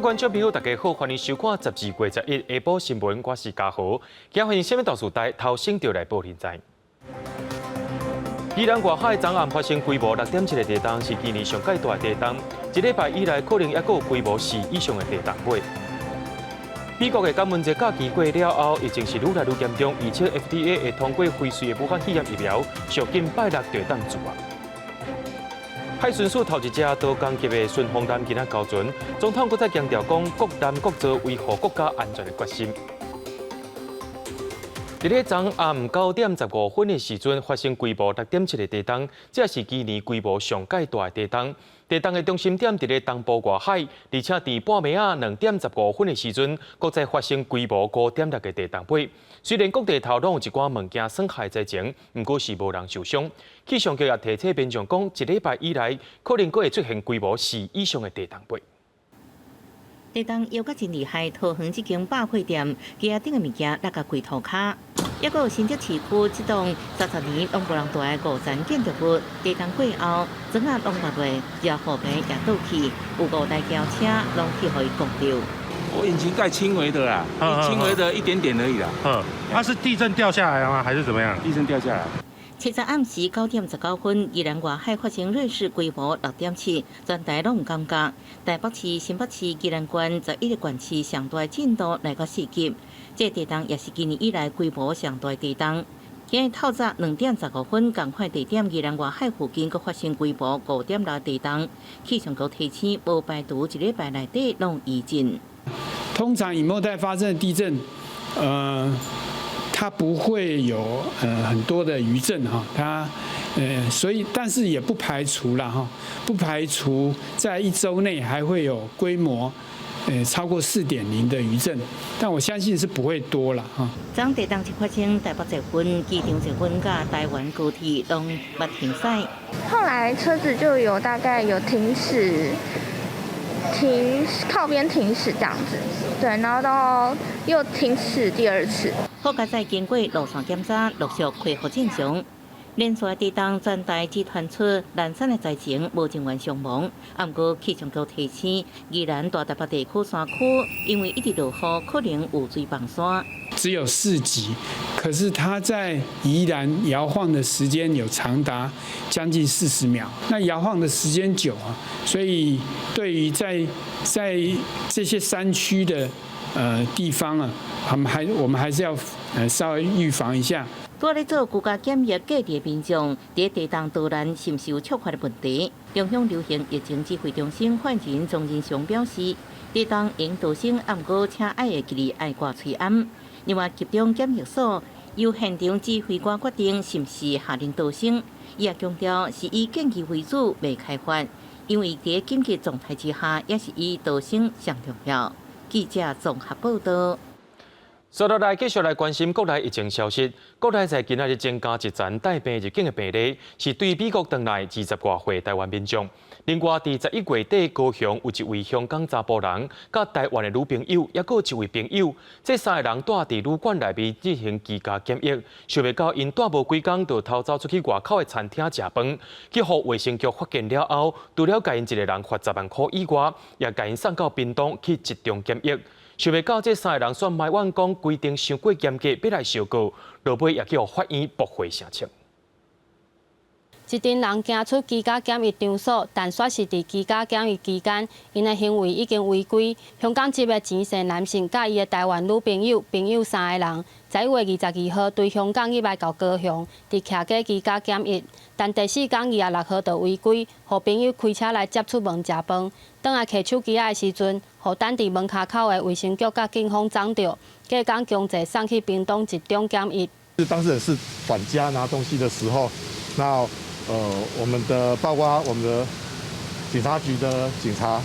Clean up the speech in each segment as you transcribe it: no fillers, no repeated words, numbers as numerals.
各位觀眾朋友，大家好，歡迎收看12月11下晡新聞，我是嘉豪。今日發生啥物大事代，頭先就來報您知。宜蘭外海昨暗發生規模6.7的地動，是今年上蓋大的地動。一禮拜以來，可能猶閣有規模4以上的地動尾。美國的感恩節假期過了後，疫情是愈來愈嚴重，而且 FDA 會通過輝瑞的武漢肺炎疫苗，上緊拜六就會當注啊。海巡署頭一隻刀工級的巡防艦今仔交船，總統閣再強調講，國艦國造維護國家安全的決心。佇咧昨暗9點15分的時陣，發生規模6.7的地動，這是今年規模上蓋大的地動。地動的中心點佇咧東部外海，而且佇半暝仔2點15分的時陣，閣再發生規模5.6的地動尾。雖然各地頭攏有一寡物件損害災情，毋過是無人受傷。氣象局也提醒民眾講，一禮拜以來可能閣會出現規模4以上的地動尾。地動搖甲真厲害，桃園這間百貨店街仔頂的物件落甲規塗跤。猶閣有新竹市區這棟30年攏無人蹛的五層建築物，地動過後，磚仔攏落落，遮路邊也倒去，有五台轎車攏去予伊摃著。我引擎蓋輕微的啦，輕微的一點點而已啦。嗯，它是地震掉下來嗎？還是怎麼樣？地震掉下來。七十暗時9點19分，宜蘭外海發生芮氏規模6.7，全台攏有感覺。台北市、新北市、宜蘭縣11個縣市上大震度來到4級，這地動也是今年以來規模上大地動。今日透早2點15分，仝款地點宜蘭外海附近閣發生規模5.6地動，氣象局提醒，無排除一禮拜內底攏餘震。通常隱沒帶發生的地震，它不會有很多的餘震哈，它所以但是也不排除了哈，不排除在一周內還會有規模超過4.0的餘震，但我相信是不會多了哈。昨地動一發生，台北捷運、機場捷運佮台灣高鐵攏捌停駛。後來車子就有大概有停駛，停靠邊停駛這樣子，對，然後到又停駛第二次。好佳哉經過路線檢查，陸續恢復正常。連續地動全台只傳出南山的災情無人員傷亡，毋過氣象局提醒，宜蘭大台北地區山區因為一直落雨，可能有水崩山。只有4級，可是它在宜蘭搖晃的時間有長達將近40秒，那搖晃的時間久啊，所以對於在這些山區的地方啊，我們還是要稍微預防一下。拄咧做居家檢疫隔離的民眾，佇地動逃難是毋是有觸發的問題？中央流行疫情指揮中心發言人莊人祥表示，地動會逃生，毋過請愛會記得愛掛喙罨。另外，集中檢疫所由現場指揮官決定是毋是下令逃生。伊也強調是以建議為主，袂開罰，因為佇緊急狀態之下，也是以逃生上重要。記者綜合報道。接落來繼續來關心國內疫情消息。國內在今仔日增加一層帶病入境的病例，是對美國轉來20外歲台灣民眾。另外，佇11月底，高雄有一位香港查埔人，佮台灣的女朋友，猶閣有一位朋友，這三个人蹛佇旅館內面進行居家檢疫，想袂到𪜶蹛無幾工就偷走出去外口的餐廳食飯，去予衛生局發現了後，除了共𪜶一个人罰10萬箍以外，也共𪜶送到屏東去集中檢疫。想袂到這三个人煞埋怨講規定傷過嚴格，欲來相告，落尾也去予法院駁回聲請。一陣人行出居家檢疫場所，但煞是佇居家檢疫期間，𪜶的行為已經違規。香港籍的錢姓男性佮伊的台灣女朋友，朋友三个人，11月22號對香港入來到高雄，佇徛家居家檢疫，但第四工26號就違規，予朋友開車來接出門食飯，轉來提手機仔的時陣，予等佇門跤口的衛生局佮警方摠著，隔工強制送去屏東集中檢疫。當事人是返家拿東西的時候，那我們的包括我們的警察局的警察，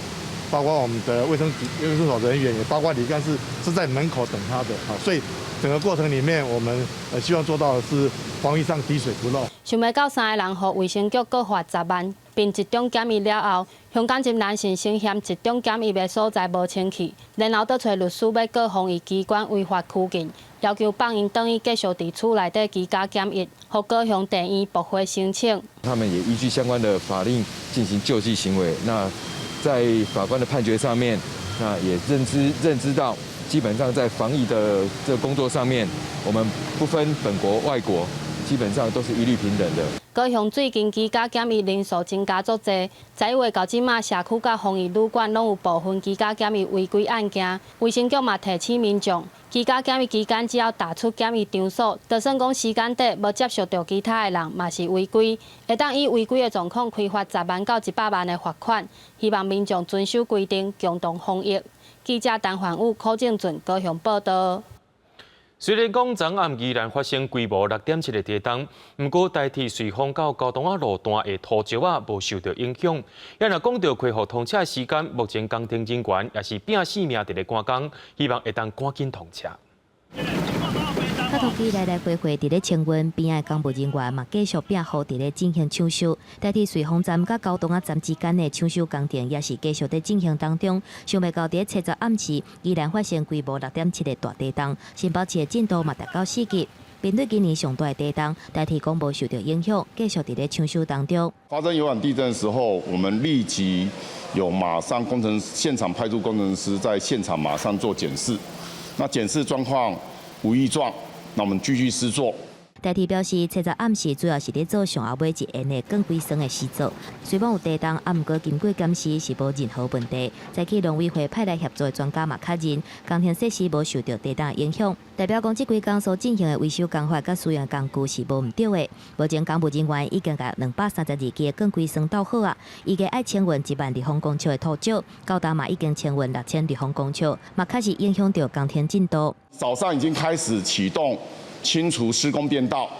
包括我們的衛生局衛生所人員，也包括李幹事是在門口等他的，所以整個過程裡面，我們希望做到的是防疫上滴水不漏。想袂到三個人予衛生局閣罰十萬，並集中檢疫了後，香港籍男性先嫌集中檢疫的所在無清氣，然後閣揣律師欲告防疫機關違法拘禁，要求放𪜶轉去繼續佇厝內底居家檢疫，予高雄地院駁回申請。他們也依據相關的法令進行救濟行為。那在法官的判決上面，那也認知到，基本上在防疫的這個工作上面，我們不分本國外國，基本上都是一律平等的。高雄最近居家檢疫人數增加足濟，11月到這馬社區佮防疫旅館攏有部分居家檢疫違規案件。衛生局嘛提醒民眾，居家檢疫期間只要踏出檢疫場所，就算講時間內無接觸著其他的人，嘛是違規，會當以違規的狀況開罰10萬到100萬的罰款。希望民眾遵守規定，共同防疫。記者陳焕武、柯正俊高雄報道。雖然講昨暗宜蘭發生規模6.7的地動，毋過台鐵瑞芳到高洞仔路段的塗石仔無受著影響。也若講著恢復通車的時間，目前工程人員也是拚性命佇咧趕工，希望會當趕緊通車。拖拖機來來回回佇咧清運，邊仔的工務人員嘛繼續拚雨佇咧進行搶修。台鐵瑞芳站佮高洞仔站之間的搶修工程也是繼續佇進行當中。想袂到佇初十暗時，依然發生規模6.7的大地動，新北市的震度嘛達到4級。面對今年上大的地動，台鐵講無受著影響，繼續佇咧搶修當中。發生有感地震的時候，我們立即有馬上工程現場派出工程師在現場馬上做檢視，那檢視狀況無異狀。那我們繼續施作。台鐵表示，初十暗時主要是咧做上後尾一緣的鋼軌栓的施作。雖罔有地動，啊，毋過經過檢視是無任何問題。早起農委會派來協助的專家嘛確認，工程設施無受著地動影響，代表講這幾工所進行的維修工法佮使用工具是無毋對的。目前工務人員已經共232支的鋼軌栓鬥好啊，預計愛清運1萬立方公尺的塗石，到今嘛已經清運6000立方公尺，嘛確實影響著工程進度。早上已經開始啟動清除施工便道，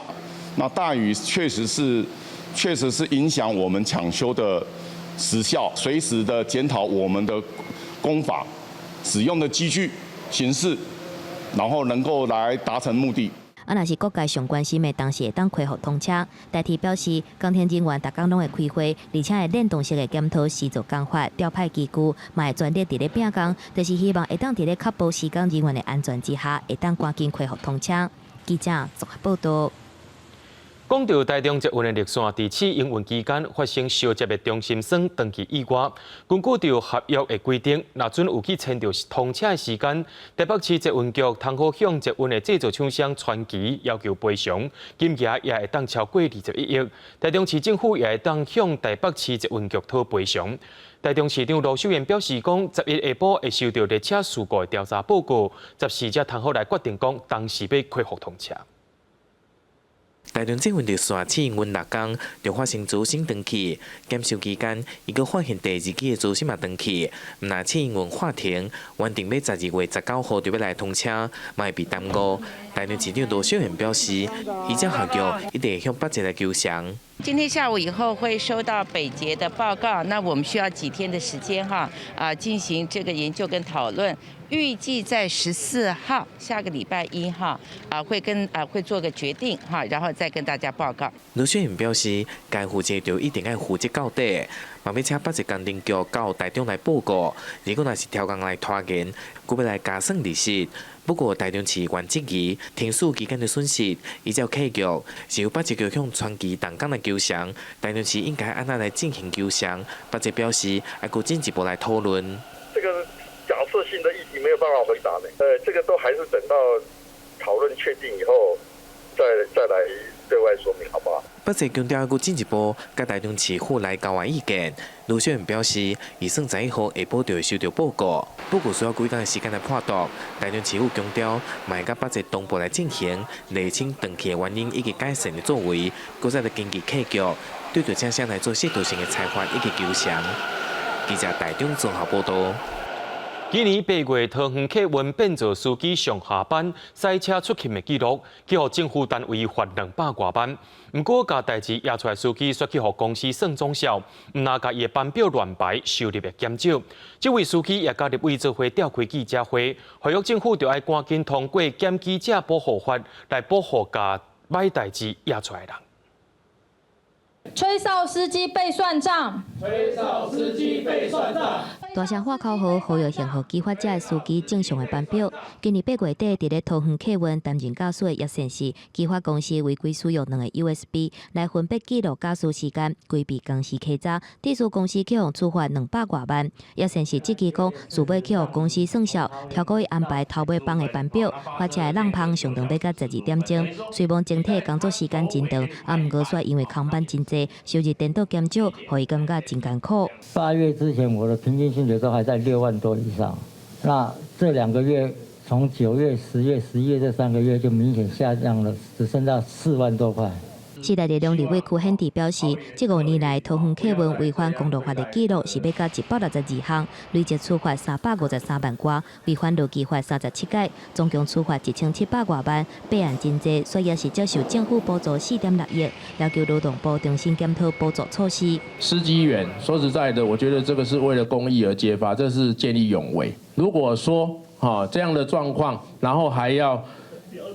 那大雨確實是影響我們搶修的時效，隨時的檢討我們的工法、使用的機具形式，然後能夠來達成目的。啊，若是各界上關心的，當時會當恢復通車。台鐵表示，工程人員逐工攏會開會，而且會聯動式的檢討施作工法、調派機具，嘛會全力佇咧拚工，就是希望會當佇咧確保施工人員的安全之下，會當趕緊恢復通車。記者綜合報道。講著台中捷運的綠線，佇試營運期間發生相接的中心線斷去意外。根據著合約的規定，若準有去簽著通車的時間，台北市捷運局通好向捷運的製造廠商傳奇要求賠償，金額也會當超過21億。台中市政府也會當向台北市捷運局討賠償。台中市長盧秀燕表示講，11下晡會收著列車事故的調查報告，14才通好來決定講當時欲恢復通車。台中捷運綠線試營運6工，就發生軸心斷去。檢修期間，伊閣發現第二支的軸心嘛斷去，毋但試營運喊停，原定欲12月19號就欲來通車，嘛會被耽誤。台中市長盧秀燕表示，依照合約，一定會向北捷來求償。今天下午以後會收到北捷的報告，那我們需要幾天的時間哈啊進行這個研究跟討論。預計在14號，下個禮拜一哈啊會跟啊會做個決定哈，然後再跟大家報告。盧秀燕表示，該負責就一定愛負責到底，嘛欲請北捷工程局到台中來報告。如果若是超工來拖延，閣欲來加算利息。不過台中市原質疑停駛期間的損失，依照契約是由北捷局向傳奇同工來求償，台中市應該按怎來進行求償？北捷表示，愛閣進一步來討論。這個假設性的議題沒有辦法回答的，這個都還是等到討論確定以後，再來對外說明，好不好？北捷強調，閣進一步佮台中市府來交換意見。盧秀燕表示，預算11號下晡就會收著報告，不過需要幾工的時間來判斷。台中市府強調，嘛會佮北捷同步來進行釐清斷去的原因以及改善的作為，閣再來根據契約對著廠商來做適度性的裁罰以及求償。記者台中綜合報道。今年8月，桃園客運變做司機上下班駛車出勤的記錄，去予政府單位罰200外萬。毋過，共代誌驗出來司機煞去予公司算總數，毋但共伊的班表亂排，收入會減少。這位司機也佮立委做伙召開記者會，呼籲政府著愛趕緊通過檢舉者保護法來保護共䆀代誌驗出來的人。吹哨司機被算帳。吹哨司機被算帳。大聲喊口號，呼籲幸福機發者的司機正常的班表。今年8月底，佇咧桃園客運擔任駕駛的葉善是，機發公司違規使用兩個 USB 來分別記錄駕駛時間，規避公司稽查，致使公司去予處罰200外萬。葉善是質疑講，事尾去予公司算數，超過伊安排頭尾班的班表，發車的浪芳上長欲到12點鐘。雖罔整體工作時間真長，啊，毋過煞因為空班真濟，收入顛倒減少，予伊感覺真艱苦。8月之前，我的平均薪水都還在6萬多以上。那這2個月，從9月、10月、11月這3個月就明顯下降了，只剩下4萬多塊。時代力量立委柯顯智表示，這5年來，桃園客運違反公路法的記錄是欲到162項，累計處罰353萬外，違反勞基法37改，總共處罰1700外萬，弊案真濟，所以也是接受政府補助4.6億，要求勞動部重新檢討補助措施。司機員，說實在的，我覺得這個是為了公益而揭發，這是見義勇為。如果說哈這樣的狀況，然後還要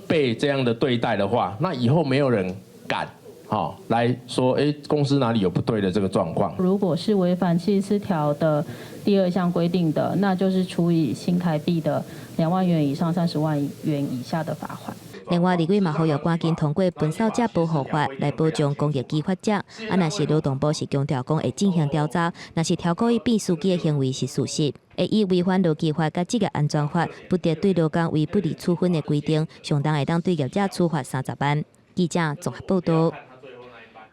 被這樣的對待的話，那以後沒有人敢。好，來說，哎，公司哪裡有不對的這個狀況？如果是違反74條的第二項規定的，那就是處以新台幣的2萬元以上30萬元以下的罰款。另外，立委嘛呼籲趕緊通過糞掃者保護法來保障公益機發者。啊，若是勞動部是強調講會進行調查，若是超過伊變司機的行為是事實，會以違反勞基法佮職業安全法，不得對勞工為不利處分的規定，上重會當對業者處罰30萬。記者綜合報道。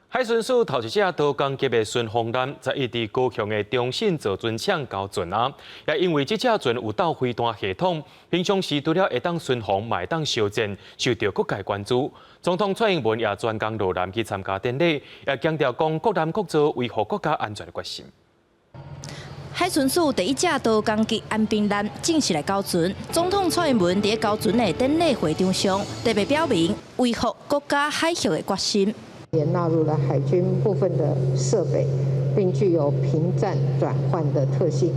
海巡署頭一隻刀工級的巡防艦，11佇高雄的中信造船廠交船啊，也因為這隻船有鬥飛彈系統，平常時除了會當巡防，嘛會當相戰，受到各界關注。總統蔡英文也專工落南去參加典禮，也強調講國艦國造維護國家安全的決心。海巡署第一隻刀工級安平艦正式來交船，總統蔡英文佇咧交船的典禮會場上特別表明維護國家海域的決心。也納入了海軍部分的設備，並具有平戰轉換的特性，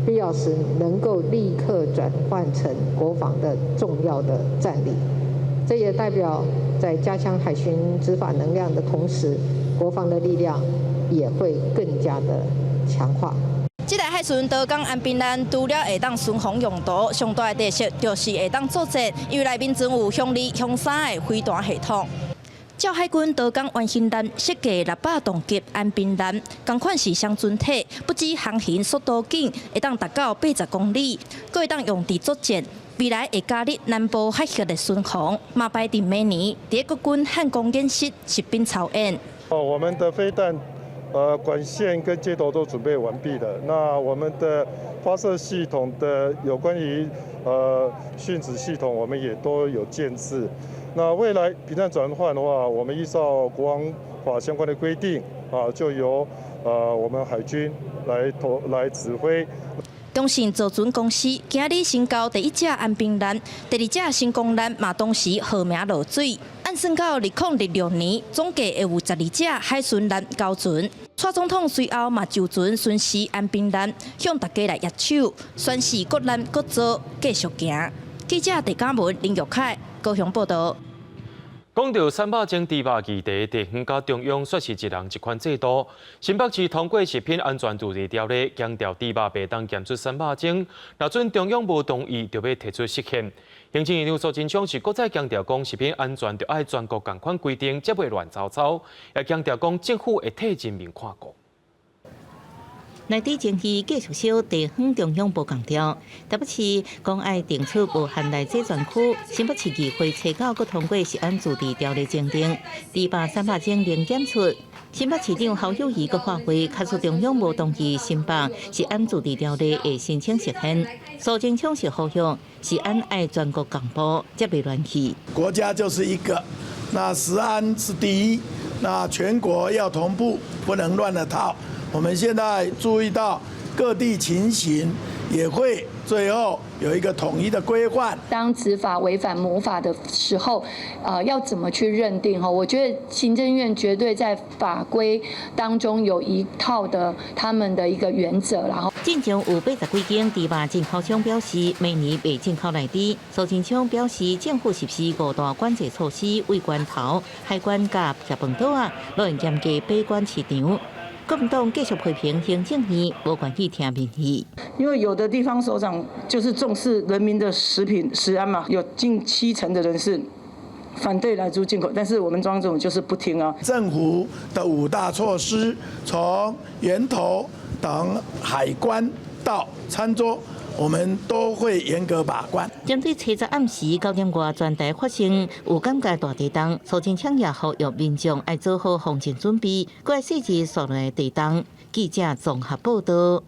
必要時能夠立刻轉換成國防的重要的戰力。這也代表在加強海巡執法能量的同時，國防的力量也會更加的強化。這台海巡刀工安平艦除了會當巡防用途，上大的特色就是會當作戰，因為內面裝有雄二、雄三的飛彈系統。照海軍刀工原型艦設計600噸級安平艦，仝款是雙船體，不止航行速度緊，會當達到80公里，閣會當用佇作戰。未來會加入南部海域的巡防，嘛排佇明年佇國軍漢光演習實兵操演。哦，我們的飛彈，管線跟接頭都準備完畢了。那我們的發射系統的有關於訊止系統，我們也都有建置。那未來平戰轉換的話，我們依照國防法相關的規定啊，就由我們海軍來投來指揮。中信造船公司今日成交第一隻安平艦，第二隻成功艦嘛同時號名落水。按算到2026年，總計會有12隻海巡艦交船。蔡總統隨後嘛就船巡視安平艦，向大家來挹手，宣示國艦國造繼續行。記者鄭嘉文、林玉凱高雄報道。講到瘦肉精豬肉議題，地方佮中央煞是一人一款制度。新北市通過食品安全自治條例，強調豬肉袂當檢出瘦肉精。若准中央無同意，就欲提出釋憲。行政院長蘇貞昌是閣再強調講，食品安全著愛全國仝款規定，才袂亂糟糟。也強調講，政府會替人民看顧。內地爭議繼續燒，地方中央無仝調。台北市講愛定出無限內製專區，新北市議會初九閣通過食安自治條例增訂，豬肉瘦肉精零檢出。新北市長侯友宜閣發話，假使中央無同意新北食安自治條例會申請釋憲。蘇貞昌是呼籲食安愛全國共步，才袂亂去。國家就是一個，那食安是第一，那全國要同步，不能亂了套。我們現在注意到各地情形，也會最後有一個統一的規範。當子法違反母法的時候，要怎麼去認定？哈，我覺得行政院絕對在法規當中有一套的他們的一個原則。然後，進前有80幾間豬肉進口商表示，明年袂進口內地。蘇貞昌表示，政府實施五大管制措施，對關頭、海關佮日本島仔，攏會嚴格把關市場。國民黨繼續批評行政院無願意聽民意。因為有的地方首長就是重視人民的食品食安嘛，有近七成的人是反對萊豬進口，但是我們中央政府就是不聽啊。政府的五大措施，從源頭等海關到餐桌，我們都會嚴格把關。針對初十暗時9點外全台發生有感覺大地動，蘇貞昌也呼籲民眾愛做好防震準備，閣愛細緻雪內地動。記者綜合報道。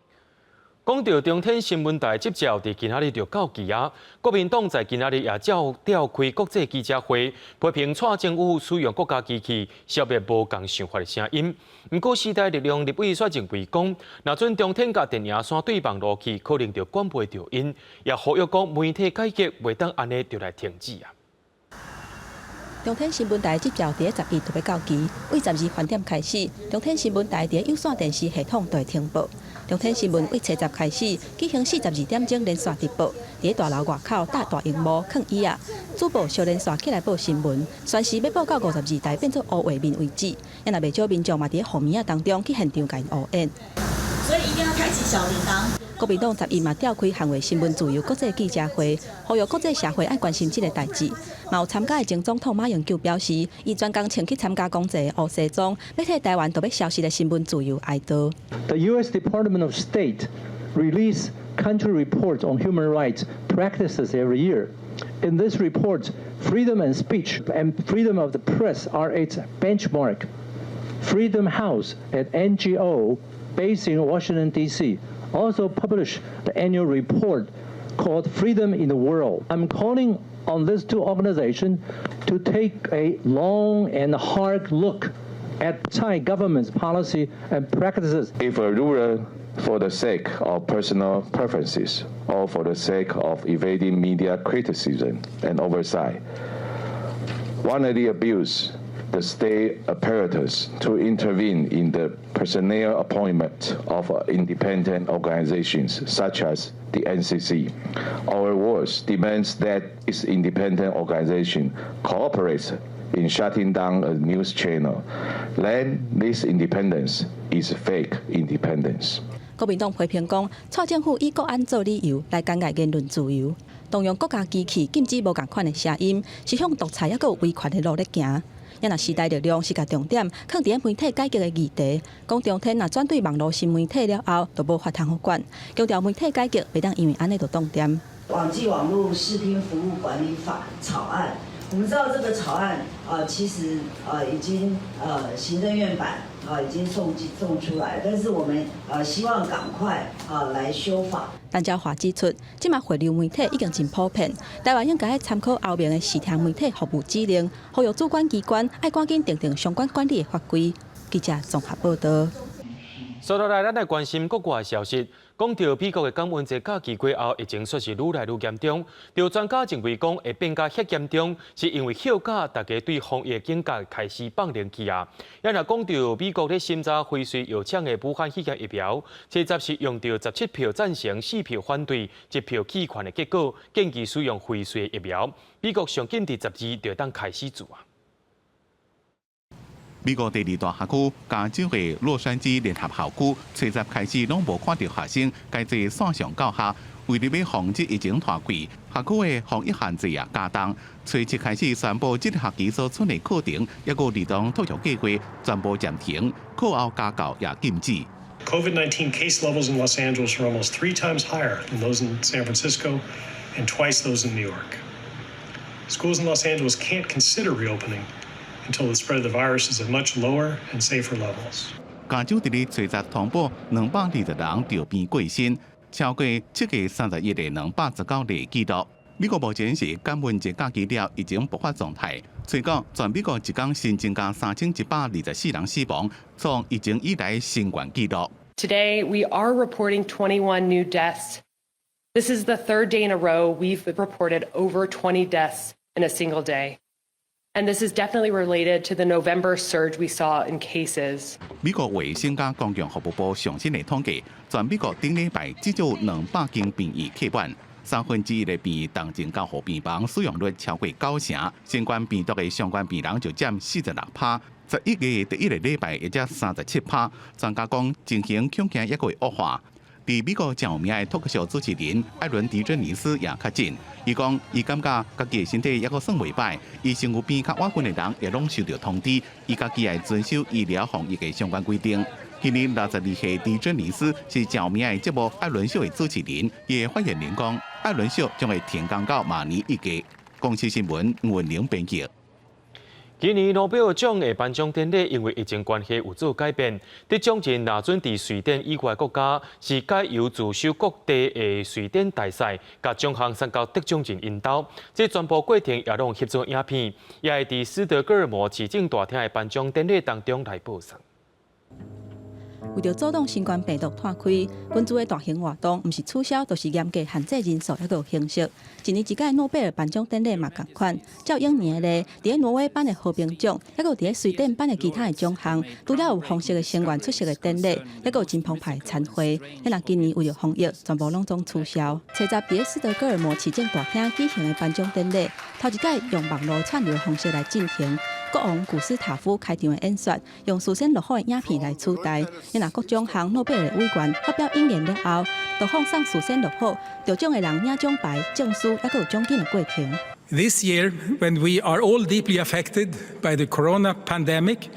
講到中天新聞台執照佇今仔日就到期啊！國民黨在今仔日也照召開國際記者會，批評蔡政府使用國家機器消滅無仝想法的聲音。毋過時代力量立委卻認為講，若準中天佮電影線對網路去，可能就管袂著𪜶，也呼籲講媒體改革袂當按呢就來停止啊！中天新聞台執照佇11就欲到期，對12翻點開始，中天新聞台佇有線電視系統就會停播。中天新聞對初十開始舉行42點鐘連線直播，佇大樓外口搭大螢幕囥椅仔，主播小連線起來報新聞，全時欲報到52台變做烏畫面為止。也若袂少民眾嘛佇雨暝仔當中去現場共𪜶応援。所以一定要開啟小鈴鐺。國民黨11嘛召開捍衛新聞自由國際記者會，呼籲國際社會愛關心這个代誌。嘛有參加的前總統馬英九表示，伊專工穿去參加公祭的烏西裝，欲替台灣都欲消失的新聞自由哀悼。 The U.S. Department of State release country reports on human rights practices every year. In this report, freedom and speech and freedom of the press are its benchmark. Freedom House, an NGO based in Washington, D.C., also publish the annual report called Freedom in the World. I'm calling on these two organizations to take a long and hard look at Tsai government's policy and practices. If a ruler, for the sake of personal preferences or for the sake of evading media criticism and oversight, wantonly abuse the state apparatus to intervene in the personnel appointment of independent organizations such as the NCC, or worse, demands that this independent organization cooperates in shutting down a news channel, then this independence is fake independence. 國民黨批評講，蔡政府以國安做理由來干預言論自由，動用國家機器禁止無仝款的聲音，是向獨裁抑閣有威權的路咧行。也若時代力量是共重點囥佇媒體改革的議題，講中天若轉對網路新媒體了後，就無法通好管，強調媒體改革袂當因為按呢就擋恬。網際網路視聽服務管理法草案，我們知道這個草案啊，其實已經行政院版啊已經送出來，但是我們希望趕快啊來修法。陳昭華指出，這馬匯流媒體已經真普遍，台灣應該參考歐盟的視聽媒體服務指令，呼籲主管機關愛趕緊訂定相關管理的法規。記者綜合報道。接落來，咱來關心國外消息。講到美國的感恩節假期過後，疫情煞是愈來愈嚴重。有專家認為講會變甲遐嚴重，是因為休假，大家對防疫警覺開始放寬去啊。也若講到美國咧審查輝瑞藥廠的武漢肺炎疫苗，初十是用著17票贊成、4票反對、1票棄權的結果，建議使用輝瑞疫苗。美國上緊佇12就當開始做啊。美國第二大學區加州的洛杉磯聯合校區，初十開始攏無看著學生改做線上教學，為著欲防止疫情拖開，學區的防疫限制也加重。初七開始宣布，這个學期所賰的課程，抑閣兒童托育計劃全部暫停，課後家教也禁止。 COVID-19 case levels in Los Angeles are almost three times higher than those in San Francisco and twice those in New York. Schools in Los Angeles can't consider reopening until the spread of the virus is at much lower and safer levels. 加州佇咧初十通報220人著病過身，超過7月31日219例紀錄。美國目前是感恩節假期了，疫情爆發狀態。初九，全美國一工新增加3124人死亡，創疫情以來新懸紀錄。 Today we are reporting 21 new deaths. This is the third day in a row we've reported over 20 deaths in a single day. And this is definitely related to the November surge we saw in cases. 美國衛生佮公共服務部上新的統計，全美國頂禮拜至少200間病院客滿，1/3的病院重症監護病房使用率超過九成，新冠病毒的相關病人就佔46趴。11月第一个禮拜也才37趴。專家講，情形恐驚猶閣會惡化。佇美國誠有名的脫口秀主持人艾倫迪珍尼斯也確診，伊講伊感覺家己的身體猶閣算袂䆀，伊身軀邊較倚近的人也攏收著通知，伊家己會遵守醫療防疫的相關規定。今年62歲迪珍尼斯是誠有名的節目《艾倫秀》的主持人，伊的發言人講，艾倫秀將會停工到明年1月。公視新聞吳文玲編輯。今年諾貝爾獎的頒獎典禮因為疫情關係有做改變，得獎人若準佇瑞典以外國家，是改由駐守各地的瑞典大使，共獎項送到得獎人𪜶兜。這全部過程也攏翕做影片，也會佇斯德哥爾摩市政大廳的頒獎典禮當中來播送。為著阻擋新冠病毒湠開，本次的大型活動毋是取消，就是嚴格限制人數，抑閣有形式。一年一屆諾貝爾頒獎典禮嘛仝款，照往年的例，佇挪威頒的和平獎，抑閣有佇瑞典頒的其他的獎項，除了有皇室的成員出席的典禮，抑閣有真澎湃的餐會。啊若今年為著防疫，全部攏總取消。初十佇斯德哥爾摩市政大廳舉行的頒獎典禮，頭一擺用網路串流方式來進行。國王古斯塔夫開場的演說，用事先錄好的影片來取代。若各獎項諾貝爾委員發表演言了後，就放送事先錄好得獎的人領獎牌、證書，抑閣有獎金的過程。 This year, when we are all deeply affected by the corona pandemic,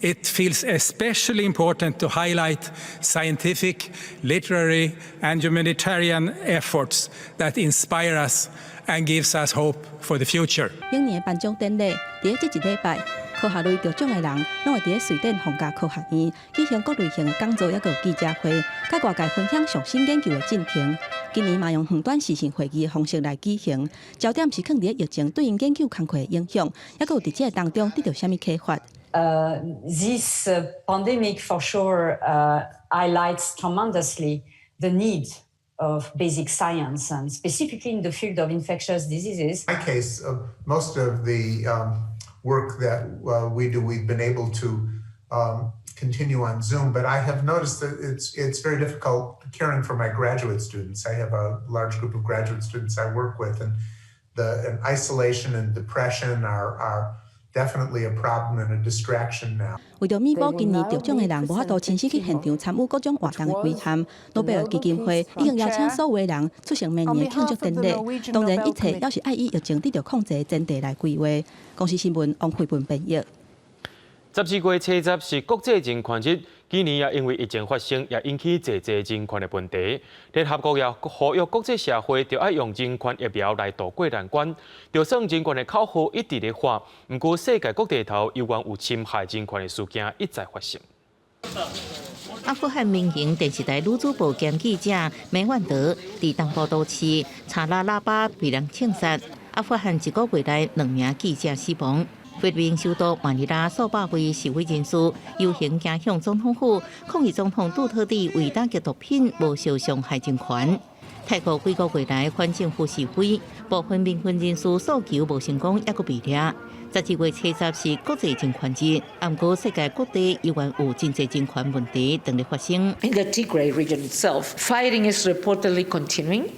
it feels especially important to highlight scientific, literary, and humanitarian efforts that inspire us and gives us hope for the future. 往年的頒獎典禮，佇這一禮拜，科學類得獎的人，攏會佇瑞典皇家科學院舉行各類型的講座，抑閣有記者會，佮外界分享上新研究的進程。今年嘛用遠端視訊會議的方式來舉行，焦點是囥佇疫情對𪜶研究工課的影響，抑閣有佇這個當中得著啥物啟發。 This pandemic for sure highlights tremendously the need of basic science and specifically in the field of infectious diseases. In my case, most of the work that we do, we've been able to continue on Zoom, but I have noticed that it's very difficult caring for my graduate students. I have a large group of graduate students I work with, and the and isolation and depression are definitely a problem and a distraction now. 為著彌補今年得獎的人無法度親身去現場參與各種活動的遺憾，諾貝爾基金會已經邀請所有的人出席明年的慶祝典禮。當然，一切猶是愛以疫情得著控制的前提來規劃。公視新聞王慧文編譯。12月初十是國際人權日，今年也因為疫情發生，也引起濟濟人權的問題。聯合國也呼籲國際社會著愛用人權疫苗來渡過難關。就算人權的口號一直咧喊，毋過世界各地頭猶原有侵害人權的事件一再發生。阿富汗民營電視台女主播兼記者梅萬德佇東部都市查拉拉巴被人槍殺。阿富汗一個月內兩名記者死亡。菲律賓首都馬尼拉數百位示威人士遊行行向總統府，抗議總統杜特蒂為打擊毒品無受傷害人權。泰國幾個月來反政府示威，部分民運人士訴求無成功，猶閣被掠。12月初十是國際人權日，毋過世界各地猶原有真濟人權問題當咧發生。 In the Tigray region itself, fighting is reportedly continuing,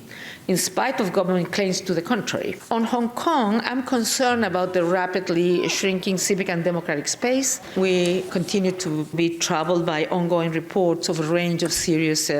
in spite of government claims to the contrary. On Hong Kong, I'm concerned about the rapidly shrinking civic and democratic space. We continue to be troubled by ongoing reports of a range of serious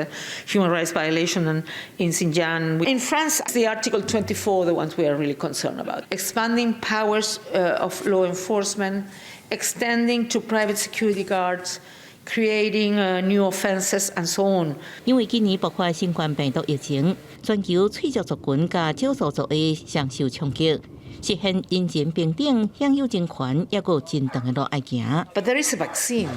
human rights violations in Xinjiang. In France, the Article 24, the ones we are really concerned about. Expanding powers of law enforcement, extending to private security guards, creating new offenses and so on. 因為今年爆發新冠病毒疫情，全球脆弱族群佮少數族裔上受衝擊，實現人人平等、享有人權，猶閣有真長的路愛行。 But there is a vaccine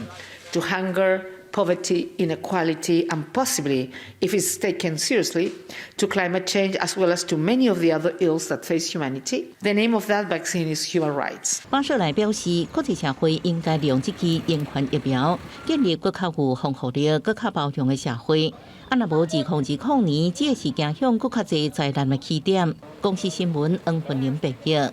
to hunger, poverty, inequality, and possibly, if it's taken seriously, to climate change as well as to many of the other ills that face humanity. The name of that vaccine is human rights. 巴舍萊表示，國際社會應該利用這支人權疫苗，建立閣較有防護力、閣較包容的社會。啊，若無2020年，這是走向閣較濟災難的起點。公視新聞黃芬玲編譯。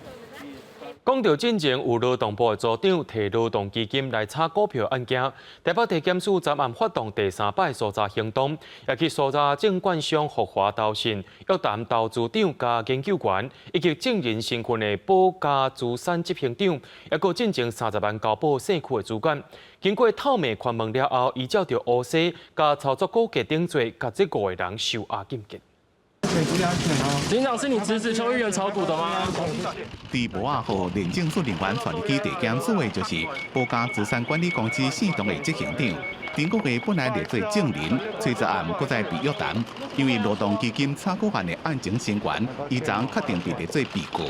講著進前有勞動部的組長提勞動基金來炒股票案件，台北地檢署昨暗發動第三擺搜查行動，也去搜查證券商福華投信、約談投資長佮研究員，以及證人身份的寶嘉資產執行長，抑閣進前30萬交保社區的主管。經過透明盤問了後，依照著烏西佮操作股價等罪，共這五個人收押禁見。警長，是你指使邱議員炒股的嗎？佇無仔號廉政署人員帶入去地檢署的，就是寶嘉資產管理公司四棟的執行長。頂個月本來列做證人，吹十暗閣再被約談，因為勞動基金炒股案的案情升懸，伊昨確定被列做被告。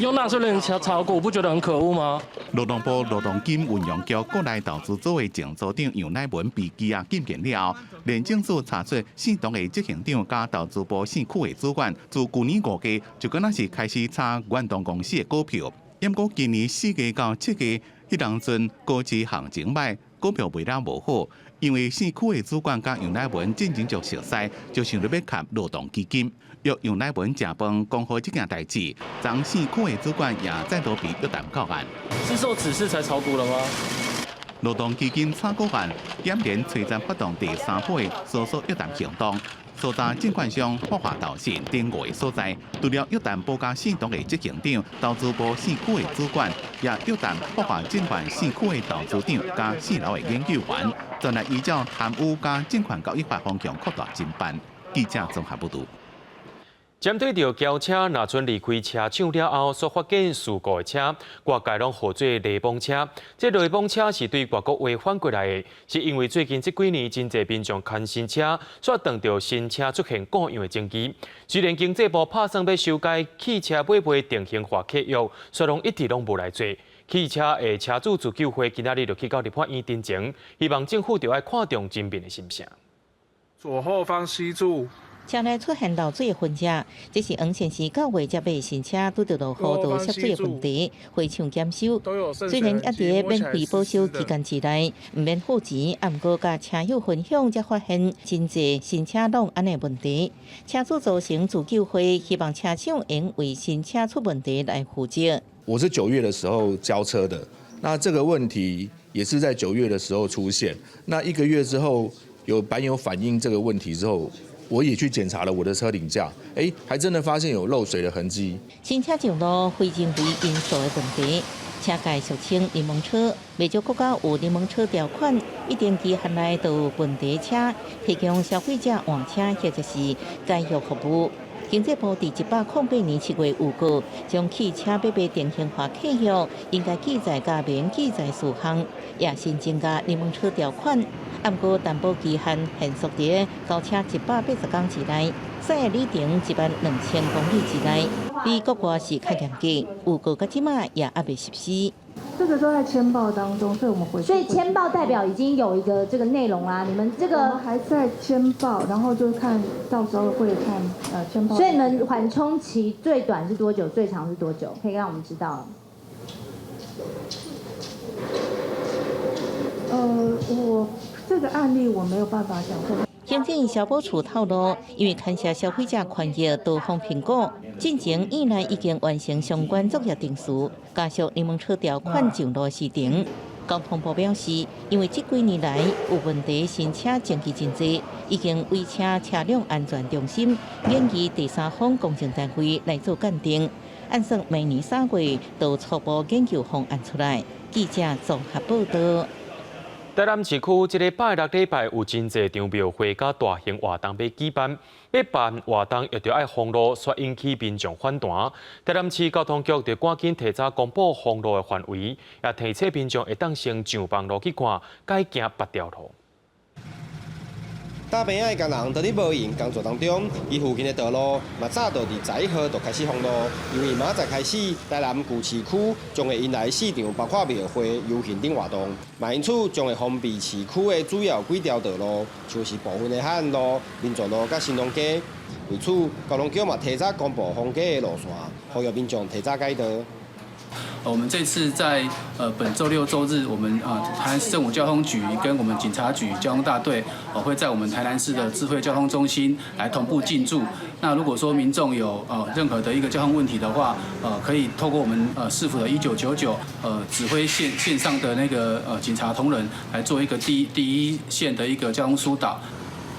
用納稅人炒炒股，不覺得很可惡嗎？勞動部勞動金運用局國內投資組的前組長楊乃文被羈押禁見了後，廉政署查出四棟的執行長佮投資部四區的主管，自舊年5月就敢若是開始炒遠東公司的股票，毋過今年4月到7月，彼當陣股市行情䆀，股票賣了無好，因為四區的主管佮楊乃文進前就熟似，就想著欲崁勞動基金。約楊乃文食飯講好這件代誌，昨四區的主管也再度被約談到案。是受指示才炒股的嗎？勞動基金炒股案，檢聯催戰發動第三波的搜索約談行動，搜查證券商福華投信等五個所在，除了約談寶嘉四棟的執行長、投資部四區的主管，也約談福華證券四區的投資長佮四樓的研究員，全來依照貪污佮證券交易法方向擴大偵辦。記者綜合報導。針對著轎車若賰離開車廠了後所發現事故的車，外界攏號做雷崩車。這雷崩車是對外國話翻過來的，是因為最近這幾年真濟民眾牽新車，煞當著新車出現故障的爭議。雖然經濟部拍算欲修改汽車買賣定型化契約，煞攏一直攏無來做。汽車的車主自救會今仔日就去到立法院陳情，希望政府著愛看重人民的心聲。左後方吸住。車內出現漏水的痕跡，這是黃先生九月才買新車，拄著落雨就涉水的問題，回廠檢修。雖然猶佇免費保修期間之內，毋免付錢，啊，毋過佮車友分享，才發現真濟新車攏按呢問題。車主組成自救會，希望車廠應為新車出問題來負責。我是9月的時候交車的，那這個問題也是在9月的時候出現。那一個月之後，有版友反映這個問題之後，我也去檢查了我的車頂架，欸，還真的發現有漏水的痕跡。新車上路非人為因素的問題，車界俗稱檸檬車，袂少國家有檸檬車條款，一定期限內都有問題車，提供消費者換車或者是解約服務。經濟部佇108年7月預告，將汽車買賣定型化契約應該記載佮免記載事項，也新增加檸檬車條款。毋過擔保期限限縮佇交車180天之內，駛的里程1萬2000公里之內，比國外是較嚴格。預告到這馬也猶未實施。這個都在簽報當中，所以我們回去。所以簽報代表已經有一個這個內容啦。你們這個我們還在簽報，然後就看到時候會看簽報。所以你們緩衝期最短是多久？最長是多久？可以讓我們知道。我這個案例我沒有辦法講。行政消保處透露，因為牽涉消費者權益多方評估，進前院內已經完成相關作業程序，加速檸檬車條款上路時程。交通部表示，因為這幾年來有問題新車爭議真濟，已經委請車輛安全中心研議第三方公證單位來做鑑定，按算明年3月就初步研究方案出來。記者綜合報道。台南市區這个拜六禮拜有真濟場廟會佮大型活動欲舉辦，欲辦活動亦著愛封路，煞引起民眾反彈。台南市交通局就趕緊提早公布封路的範圍，也提醒民眾會當先上網路去看，改行別條路。搭棚仔的工人佇咧無閒工作當中，伊附近的道路嘛早就佇11號就開始封路，因為明仔載開始，台南舊市區將會迎來四場包括廟會、遊行等活動，嘛因此將會封閉市區的主要幾條道路，像是部分的海岸路、民族路佮新隆街。為此，交通局嘛提早公布封街的路線，呼籲民眾提早改道。我們這次在本週六週日，我們台南市政府交通局跟我們警察局交通大隊，會在我們台南市的智慧交通中心來同步進駐。那如果說民眾有任何的一個交通問題的話，可以透過我們市府的1999指揮線上的那個警察同仁來做一個第一線的一個交通疏導。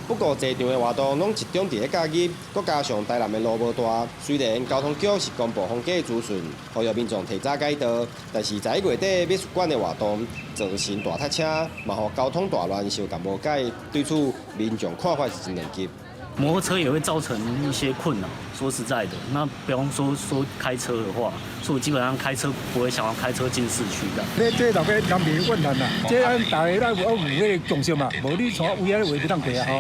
不過，濟場的活動攏集中佇咧假日，閣加上台南的路無大，雖然交通局是公布封街資訊，呼籲民眾提早改道，但是11月底美術館的活動造成大塞車，嘛予交通大亂，相共無解。對此，民眾看法是真兩極。摩托車也會造成一些困擾，說實在的，那比方說開車的話，所以我基本上開車不會想要開車進市區的。這這大家人民怨恨啦，這咱大家咱有有彼個共識嘛，無你從位仔話袂當過啊吼。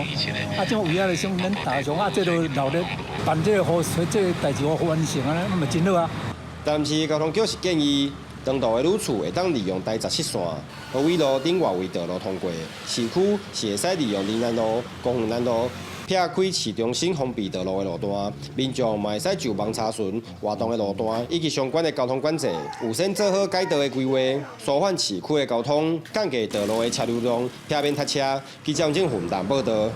啊，這種位仔咧，像咱大眾啊，這都鬧熱辦這個好，這個代誌好完成啊，那嘛真好啊。但是交通局是建議，長途的旅次會當利用台17線、和緯路等外圍道路通過，市區是會使利用林南路、公園南路。撇開市中心封閉道路的路段，民眾嘛會使就網查詢活動的路段以及相關的交通管制，預先做好改道的規劃，舒緩市區的交通，降低道路的車流量，避免塞車。記者鄭雲淡報道。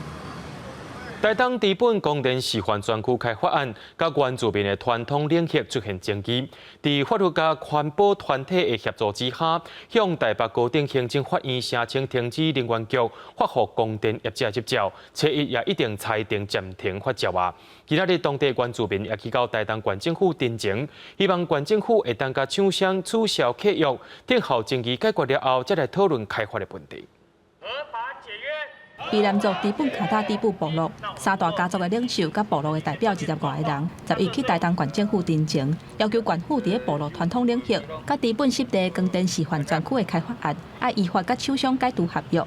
台東知本光電示範專區開發案，佮原住民的傳統領域出現爭議。佇法律佮環保團體的協助之下，向台北高等行政法院聲請停止能源局發予光電業者執照，初一也已經裁定暫停發照啊。今仔日當地原住民也去到台東縣政府陳情，希望縣政府會當佮廠商取消契約，等候爭議解決了後，才來討論開發的問題。卑南族知本卡塔知本部落三大家族的領袖佮部落的代表20外个人，十一去台東縣政府陳情，要求縣府佇咧部落傳統領域佮知本濕地光電示範專區的開發案，愛依法佮廠商解除合約。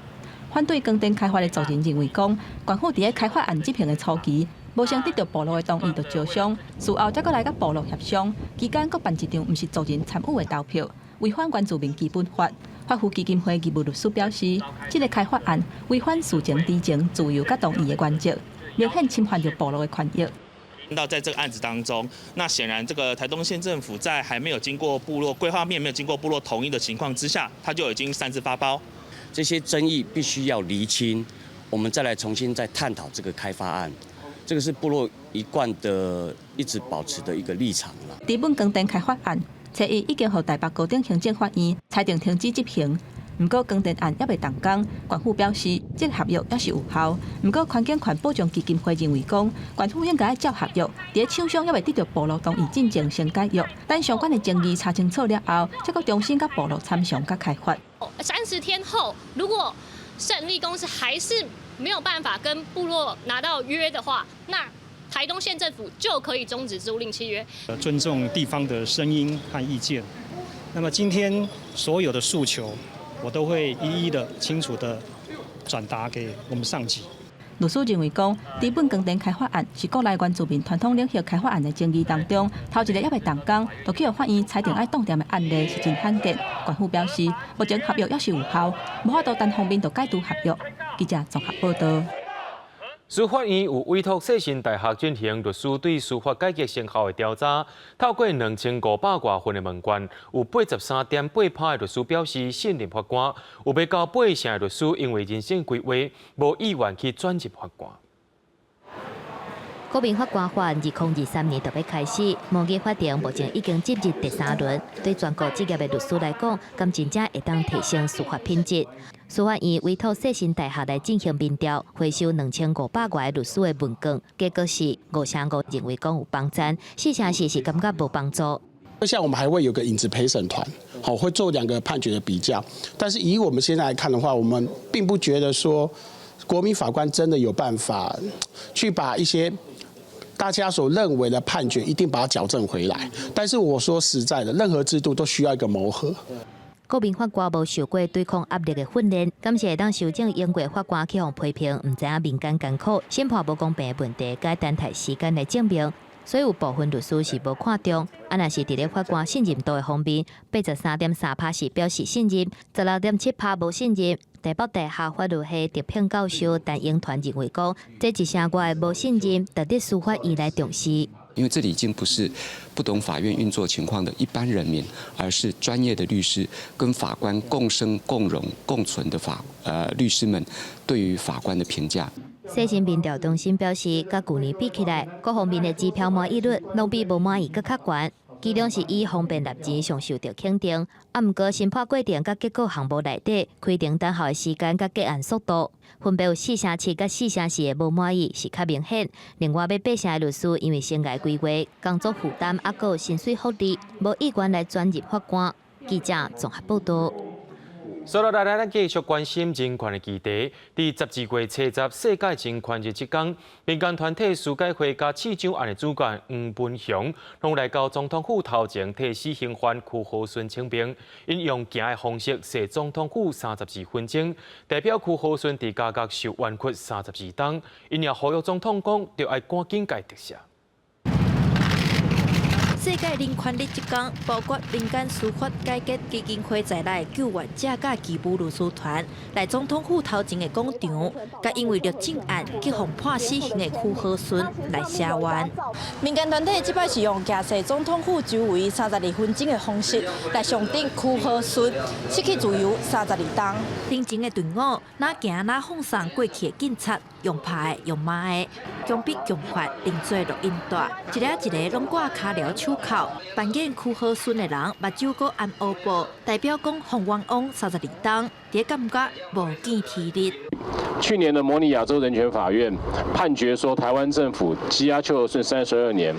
反對光電開發的族人認為講，縣府佇咧開發案執行的初期，無先得著部落的同意就招商，事後才閣來佮部落協商，期間閣辦一場毋是族人參與的投票，違反原住民基本法。法扶基金會義務律師表示，這个開發案違反事前知情、自由佮同意的原則，明顯侵犯著部落的權益。到在這個案子當中，那顯然這個台東縣政府在還沒有經過部落規劃面、沒有經過部落同意的情況之下，他就已經擅自發包。這些爭議必須要釐清，我們再來重新再探討這個開發案。這個是部落一貫的、一直保持的一個立場啦。知本光電開發案，初一已經予台北高等行政法院裁定停止執行。毋過光電案猶未動工，縣府表示這个合約猶是有效。毋過環境權保障基金會認為講，縣府應該愛照合約，佇咧廠商猶未得著部落同意進前先解約，等相關的爭議查清楚了後，才閣重新佮部落參詳佮開發。 30天後，如果勝利公司還是沒有辦法跟部落拿到約的話，那台東縣政府就可以終止租賃契約。尊重地方的聲音和意見。那麼今天所有的訴求，我都會一一的清楚的轉達給我們上級。律師認為講，知本光電開發案是國內原住民傳統領域開發案的爭議當中，頭一个猶未動工，就去予法院裁定愛凍定的案例是真罕見。縣府表示，目前合約猶是有效，無法度單方面就解除合約。記者綜合報道。司法院有委託世新大學進行律師對司法改革成效的調查，透過2500外份的問卷，有83.8%的律師表示信任法官，有欲到八成的律師因為人生規劃無意願去轉任法官。國民法官法2023年就欲開始，模擬法庭目前已經進入第三輪。對全國執業的律師來講，敢真正會當提升司法品質？司法院委託世新大學來進行民調，回收2500外個律師的問卷，結果是5成5認為講有幫助，4成4是感覺無幫助。像我們還會有個影子陪審團，好，會做兩個判決的比較。但是以我們現在來看的話，我們並不覺得說國民法官真的有辦法去把一些大家所認為的判決一定把它矯正回來。但是我說實在的，任何制度都需要一個磨合。國民法官無受過對抗壓力的訓練，敢是會當修正英國法官去予批評，毋知影民間艱苦，審判無公平的問題，該等待時間來證明。所以有部分律師是無看重，啊，若是佇咧法官信任度的方面，83.3%是表示信任，16.7%無信任。台北大學法律系特聘教授陳英團認為講，這一成外的無信任，值得司法院來重視。因為這裡已經不是不懂法院運作情況的一般人民，而是專業的律師跟法官共生共榮共存的律師們對於法官的評價。世新民調中心表示，佮舊年比起來，各方面的指標滿意率攏比無滿意閣較懸。其中是以方便納錢上受著肯定，啊，毋過審判過程佮結果項目內底，開庭等候的時間佮結案速度，分別有4成7佮4成4的無滿意是較明顯。另外，欲8成的律師因為生涯規劃、工作負擔，抑閣有薪水福利，無意願來轉任法官。記者綜合報導。所以來，咱繼續關心人權的議題。佇12月初十世界人權日這工，民間團體司改會佮市長案的主幹黃文雄，攏來到總統府頭前替死刑犯區和順請命，𪜶用行的方式踅總統府32分鐘，代表區和順佇監獄受冤屈32冬。𪜶也呼籲總統講，著愛趕緊共伊特赦。世界人權日這工，包括民間司法改革基金會在內救援者佮義務律師團來總統府頭前的廣場，佮因為律政案去予判死刑的區和順來聲援。民間團體這擺是用行踅總統府周圍32分鐘的方式來象徵區和順失去自由32冬。頂前的隊伍，若行若放送過去的警察，用拍的用罵的，強逼強罰，當做錄音帶，一个一个攏掛跤鐐手銬。扮演區和順的人，目睭閣掩烏布，代表講予冤枉32冬，佇感覺無見天日。去年的模擬亞洲人權法院判決說，台灣政府羈押邱和順32年，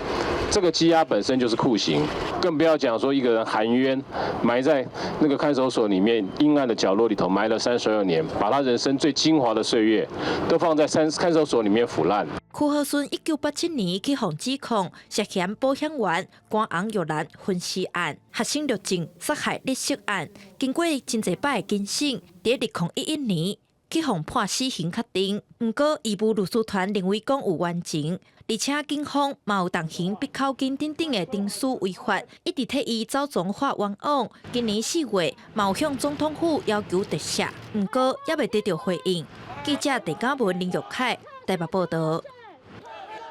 這個羈押本身就是酷刑，更不要講說一個人含冤埋在那個看守所裡面陰暗的角落裡頭埋了三十二年，把他人生最精華的歲月都放在看守所裡面腐爛。區和順1987年去予指控涉嫌保險員關紅玉蘭分屍案、學生律政殺害溺死案，經過真濟擺的偵審，佇2011年去予判死刑確定。毋過，義務律師團認為講有冤情，而且警方嘛有動刑逼口供等等的程序違法，一直替伊走總法冤枉。今年4月，嘛有向總統府要求特赦，毋過猶未得著回應。記者鄭嘉文、林玉凱台北報導。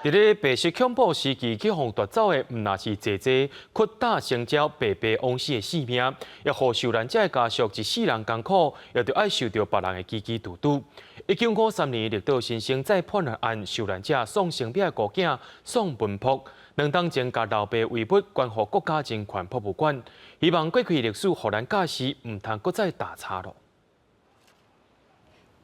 佇咧白色恐怖時期去予奪走的，毋但是姐姐，屈打成招白白枉死的性命，也予受難者的家屬一世人艱苦，也著愛受著別人的嘰嘰嘟嘟。1953年，綠島新生再叛亂案受難者宋成淼的孤囝宋文博，2冬前共老爸遺物捐予國家人權博物館，希望過去歷史予咱教示，毋通閣再踏差路。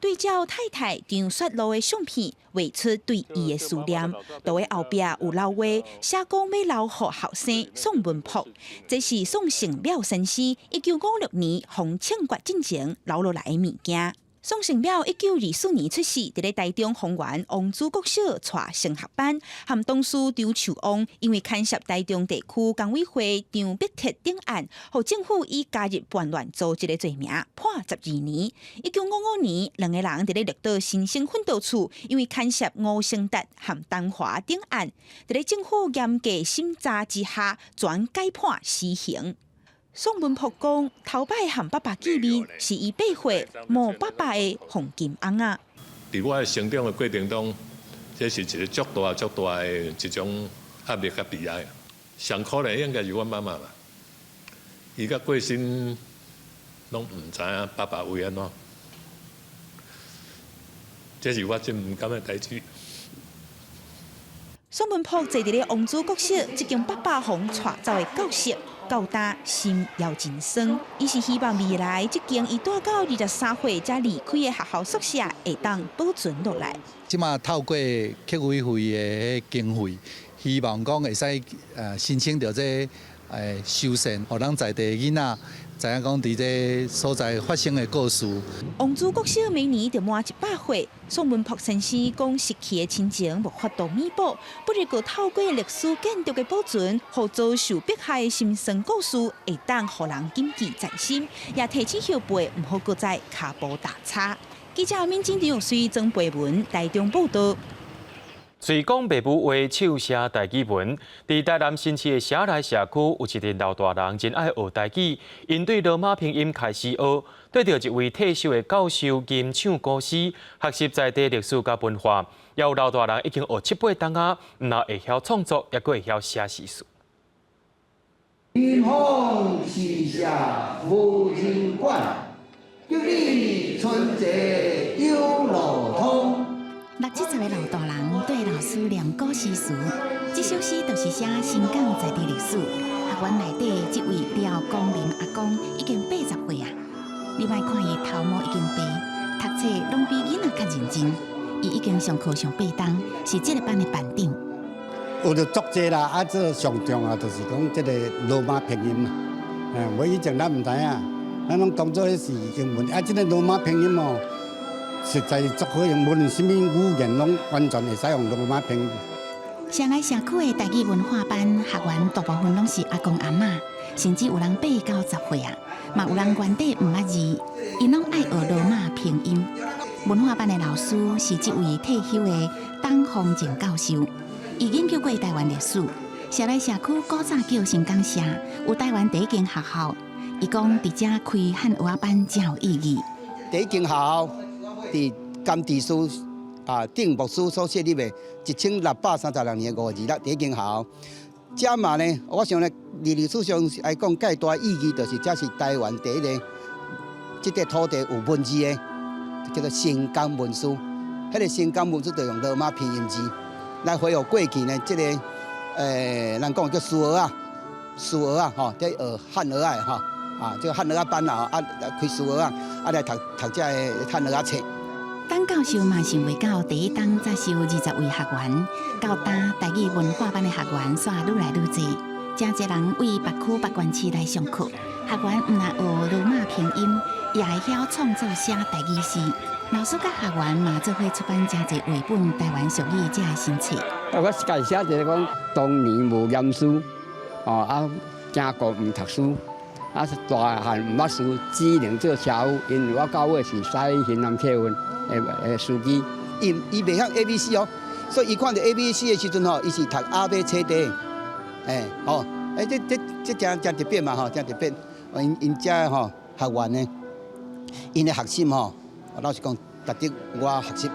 對照太太張雪露的相片，畫出對伊的思念。圖的後壁有留話，寫講欲留予後生宋文博。這是宋成淼先生1956年予槍決進前留落來的物件。宋成淼1924年出世，佇咧台中豐原王子國小帶升學班，和董事張樹旺因為牽涉台中地區工委會張必鐵等案，予政府以加入叛亂組織的罪名判12年。1955年，兩个人佇咧綠島新生訓導處，因為牽涉吳成達和陳華等案，佇咧政府嚴格審查之下，全改判死刑。宋文博講，頭擺和爸爸見面，是伊8歲無爸爸的黃金尪仔。佇我的成長的過程中，這是一个足大足大的一種壓力佮悲哀。上可憐應該是阮媽媽吧，伊到過身攏毋知影爸爸為按怎，這是我真毋甘的代誌。宋文博坐佇咧王子國小這間爸爸予𤆬走的教室，到今心猶真酸。伊是希望未來這間伊蹛到23歲才離開的學校宿舍會當保存落來。這馬透過客委會的經費，希望講會使申請著這修繕，予咱在地囡仔知影講佇這所在發生的故事。王子國小明年就滿100歲，宋文博先生講失去的親情無法度彌補，不如閣透過歷史建築的保存，予遭受迫害的心酸故事會當予人謹記在心，也提醒後輩毋好閣再跤步踏差。記者民進張玉水曾培文台中報導。喙講爸母話，手寫台語文。佇台南新市的社內社區，有一陣老大人真愛學台語，𪜶對羅馬拼音開始學，對著一位退休的教授吟唱古詩，學習在地歷史佮文化。也有老大人已經學七八冬仔，毋但會曉創作，猶閣會曉寫詩詞。寒風時下無人管，祝你春節有路通。六七十个老大人對老師念古詩詞，這首詩就是寫新港在地歷史。學員內底這位廖光林阿公已經80歲啊，你莫看伊頭毛已經白，讀冊攏比囡仔較認真。伊已經上課上八冬，是這個班的班長。學著足濟啦，啊，這上重要就是講這個羅馬拼音啦。我以前咱毋知影，咱攏當做彼是英文，啊，這個羅馬拼音哦，實在是足好用，無論啥物語言攏完全會使用羅馬拼音。社內社區的台語文化班學員大部分攏是阿公阿嬤，甚至有人八九十歲啊，嘛有人原底毋捌字，𪜶攏愛學羅馬拼音。文化班的老師是這位退休的董方靜教授，伊研究過台灣歷史。社內社區古早叫新港社，有台灣第一間學校。伊講佇遮開漢學仔班誠有意義。第一間學校佇甘地書啊，鄭牧師所設立的，1636年5月2日，第一間學校。這嘛呢，我想呢，佇歷史上來講，蓋大意義就是這是台灣第一个這塊土地有文字的，叫做新港文書。彼個新港文書就用羅馬拼音字來恢復過去呢，這个人講叫書學仔，書學仔吼，這學漢學仔的吼，啊，這個漢學仔班啊，啊開書學仔，啊來讀讀這個漢學仔冊。董教授嘛想袂到，第一冬才收20位學員，到今台語文化班的學員煞愈來愈濟，誠濟人對別區別縣市來上課。學員毋但學羅馬拼音，也會曉創作寫台語詩。老師佮學員嘛做伙出版誠濟繪本、台灣俗語這个新冊。我家己寫一个講，當年無念書，哦啊，行過毋讀書，啊大漢毋捌書，只能做車夫。因為我到尾是駛興南客運的司機。伊伊袂曉 A B C 哦，所以伊看著 A B C 的時陣吼，伊是讀阿伯冊底，欸吼，欸這這這誠誠特別嘛吼，誠特別。𪜶𪜶遮吼學員呢，𪜶的學習吼，老實講，值得我學習。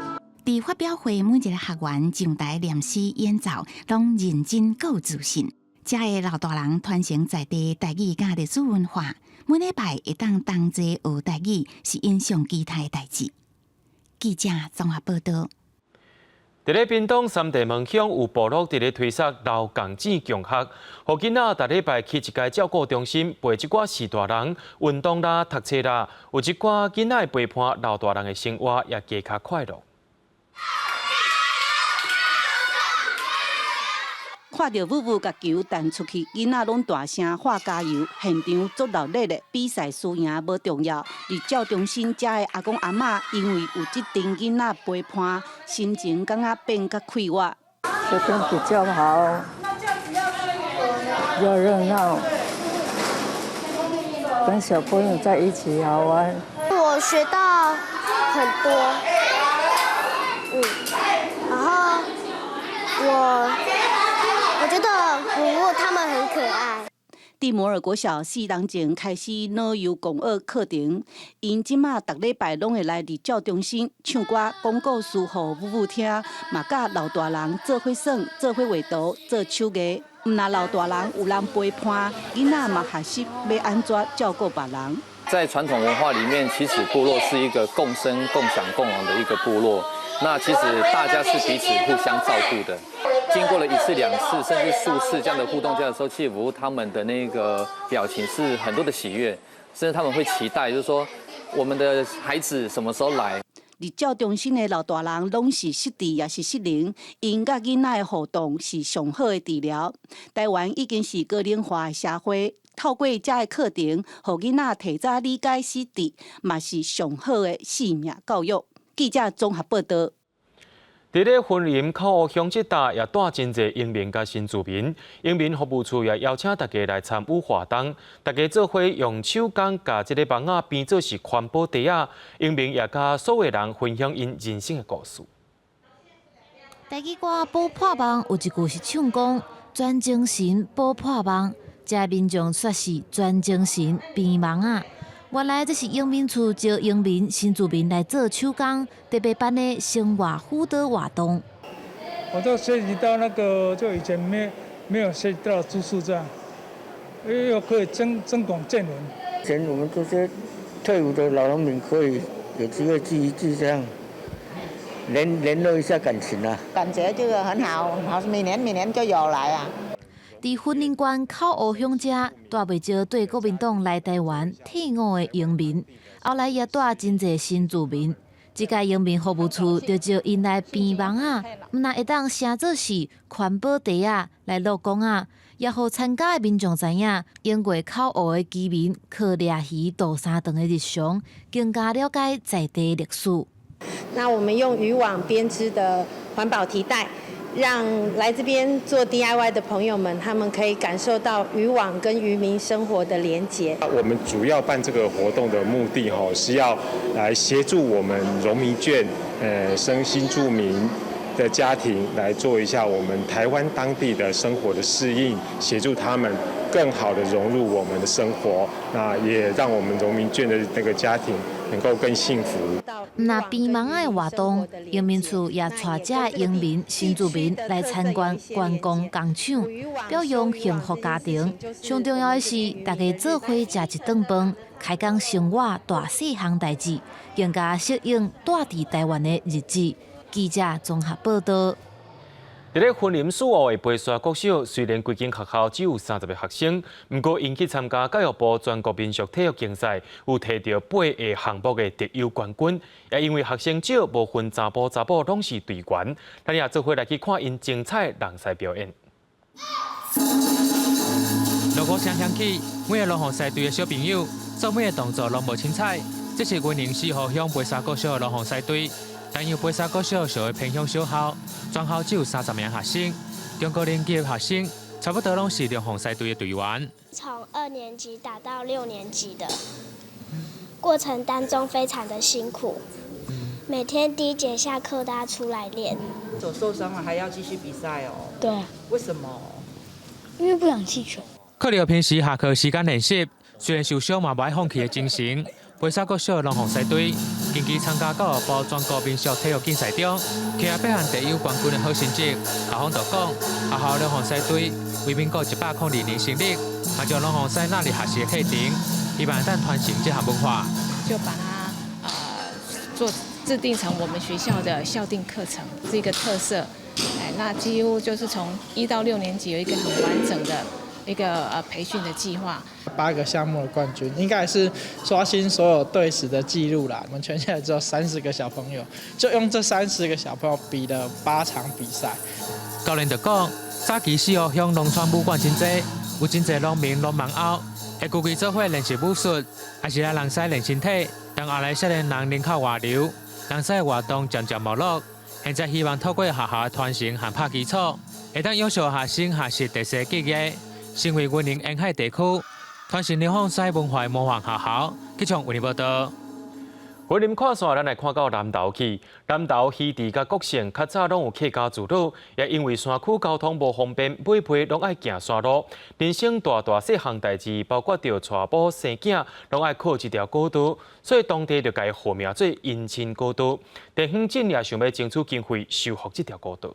佇發表會，每一個學員上台念詩演奏，攏認真閣有自信。遮的老大人傳承在地台語佮歷史文化，每禮拜會當同齊學台語，是𪜶上期待的代誌。記者綜合報導。佇咧屏東三地門鄉有部落佇咧推捒老共子共學，予囡仔逐禮拜去一家照顧中心陪這寡序大人運動啦、讀冊啦，有一寡囡仔陪伴老大人的生活也加較快樂。看著母母共球彈出去，囡仔攏大聲喊加油，現場足熱鬧的。比賽輸贏無重要，日照中心遮的阿公阿嬤因為有這陣囡仔陪伴，心情感覺變較快活。這邊比較好，比較熱鬧，跟小朋友在一起好玩。我學到很多，然後我覺得母母他們很可愛。佇摩爾國小4年前開始老幼共學課程，𪜶這馬逐禮拜攏會來日照中心唱歌、講故事予母母聽，嘛佮老大人做伙耍、做伙畫圖、做手藝。毋但老大人有人陪伴，囡仔嘛學習欲按怎照顧別人。在傳統文化裡面，其實部落是一個共生、共享、共榮的一個部落。那其實大家是彼此互相照顧的。經過了一次、兩次，甚至數次這樣的互動交流的時候，其實他們的那個表情是很多的喜悅，甚至他們會期待，就是說我們的孩子什麼時候來。日照中心的老大人攏是失智抑是失能，𪜶佮囡仔的互動是上好的治療。台灣已經是高齡化的社會，透過這个課程，予囡仔提早理解失智，嘛是上好的生命教育。記者綜合報導。佇咧雲林口湖鄉這搭也帶真濟移民佮新住民，移民服務處也邀請大家來參與活動，大家做伙用手工共這个網仔編做是環保袋仔，移民也佮所有人分享𪜶人生的故事。台語歌補破網有一句是唱講全精神補破網，遮民眾說是全精神編網仔。原來這是移民處招移民新住民來做手工，特別辦的生活輔導活動。我就學習到那個，就以前沒有學習到的知識，這樣又可以增廣見聞。以前我們這些退伍的老農民可以有機會聚一聚，這樣聯絡一下感情啊。感覺這個很好，好每年每年就有來啊。佇雲林縣口湖鄉遮，帶袂少對國民黨來台灣退伍的移民，後來也帶真濟新住民。這屆移民服務處就招𪜶來編網仔，毋但會當寫做是環保袋仔來落公仔，也予參加的民眾知影，經過口湖的居民靠掠魚渡三頓的日常，更加了解在地歷史。那我們用漁網編織的環保提袋，讓來這邊做 DIY 的朋友們，他們可以感受到漁網跟漁民生活的連結。我們主要辦這個活動的目的，吼，是要來協助我們榮民眷，生新住民的家庭來做一下我們台灣當地的生活的適應，協助他們更好的融入我們的生活，那也讓我們榮民眷的那個家庭能夠更幸福。若編網仔的活動，移民處也帶遮移民新住民來參觀觀光工廠，表揚幸福家庭。上重要的是，大家做伙食一頓飯，開講生活大細項代誌，更加適應蹛佇台灣的日子。記者綜合報道。佇咧雲林四澳的白沙國小，雖然規間學校只有30個學生，毋過𪜶去參加教育部全國民俗體育競賽，有提著八个項目的特優冠軍。也因為學生少，無分查埔查某攏是隊員。咱也做伙來去看𪜶精彩人賽表演。鑼鼓聲響起，每个龍鳳獅隊的小朋友做每个動作攏無凊彩。這是雲林四湖鄉白沙國小的龍鳳獅隊。但因白沙國小屬於偏鄉小校，全校只有30名學生，中高年級的學生差不多攏是龍鳳獅隊的隊員。從二年級打到六年級的過程當中，非常的辛苦，每天第一節下課都要出來練。手受傷了還要繼續比賽哦？對。為什麼？因為不想棄權。靠著平時下課時間練習，雖然受傷嘛無愛放棄的精神。白沙國小的龍鳳獅隊近期參加教育部全國民俗體育競賽中，摕八項特優冠軍的好成績。校方就講，學校龍鳳獅隊為民國102年成立，嘛將龍鳳獅納入學習的課程，希望當傳承這項文化。就把它做制定成我們學校的校定課程，是一個特色。哎，那幾乎就是從1到6年級有一個很完整的一個培訓的計劃。八個項目的冠軍，應該是刷新所有隊史的記錄啦。我們全校只有三十個小朋友，就用這三十個小朋友比了八場比賽。教練就講，早期四湖鄉農村武館真濟，有真濟農民攏網甌，會聚集做伙練習武術，抑是來龍獅練身體。但後來少年人人口外流，龍獅的活動漸漸沒落。現在希望透過學校的傳承和拍基礎，會當養育學生學習特色技藝，成為雲林沿海地區傳承龍鳳獅文化的模範學校。記者為你報道。雲林看煞，咱來看到南投去。南投魚池佮國姓較早攏有客家聚落，也因為山區交通無方便，買批攏愛行山路。人生大大細項代誌，包括著娶某生囝，攏愛靠這條古道，所以當地就共伊號名做姻親古道。地方鎮也想欲爭取經費修復這條古道。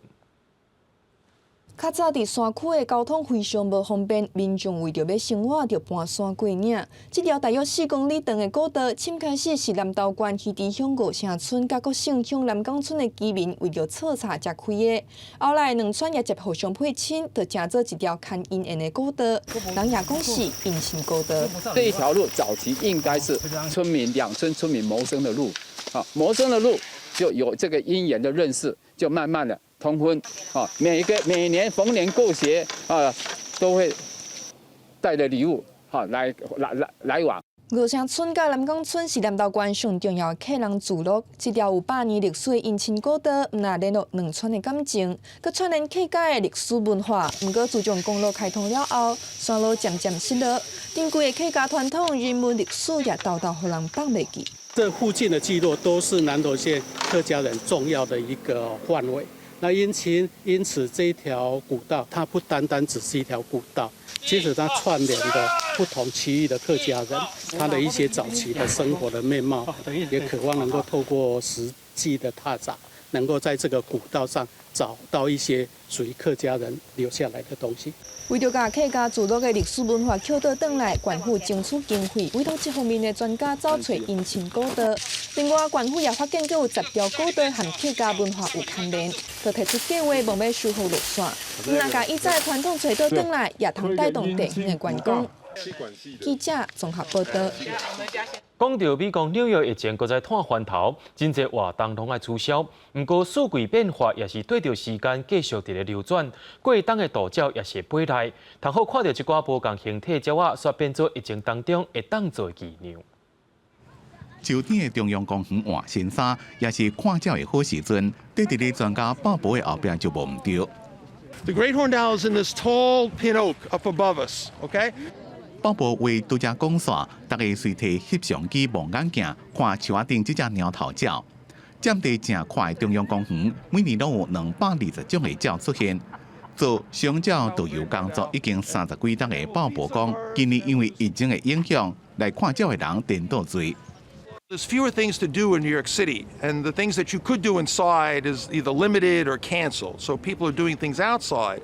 較早佇山區的交通非常無方便，民眾為著欲生活，就搬山過嶺。這條大約4公里長的古道，先開始是南投縣魚池鄉五城村佮國姓鄉南港村的居民為著採茶才開的。後來兩村也接互相配親，就成做一條牽姻緣的古道。人也講是姻親古道。這一條路早期應該是村民兩村村民謀生的路，啊，謀生的路就有這個姻緣的認識，就慢慢的通婚，啊，每年逢年過節啊，都會帶著禮物，哈，來來來來往。五城村佮南港村是南投縣上重要的客人聚落，這條有百年歷史的姻親古道，毋但聯絡兩村的感情，閣串聯客家的歷史文化。毋過自從公路開通了後，山路漸漸失落，珍貴的客家傳統人文歷史也沓沓予人放袂記。這附近的聚落都是南投縣客家人重要的一個範圍。那因此這一條古道，它不單單只是一條古道，其實它串聯的不同區域的客家人，他的一些早期的生活的面貌，也渴望能夠透過實際的踏查，能夠在這個古道上找到一些屬於客家人留下來的東西。為著共客家聚落的歷史文化抾倒轉來，縣府爭取經費，委託這方面的專家走揣姻親古道。另外，縣府也發現閣有10條古道和客家文化有牽連，就提出計劃，望欲修復路線。若共以早的傳統揣倒轉來，也通帶動地方的觀光。記者綜合報道。講到美國紐約疫情閣再湠番頭，真濟活動攏愛取消。毋過四季變化也是綴著時間繼續佇咧流轉，過冬的渡鳥也是飛來，通好看著一寡無仝形體鳥仔，煞變做疫情當中會當做紀念。秋天的中央公園換新衫，也是看鳥的好時陣。佇佇咧專家鮑勃的後壁就無毋著。 The great horned owl is in this tall pin oak up above us. Okay. 鮑勃為拄才講煞，逐家隨提翕相機望遠鏡看樹仔頂這隻貓頭鳥。佔地誠闊的中央公園，每年攏有220種的鳥出現。做賞鳥導遊工作已經30幾冬的鮑勃講，今年因為疫情的影響，來看鳥的人顛倒濟。 There's fewer things to do in New York City, and the things that you could do inside is either limited or canceled. So people are doing things outside.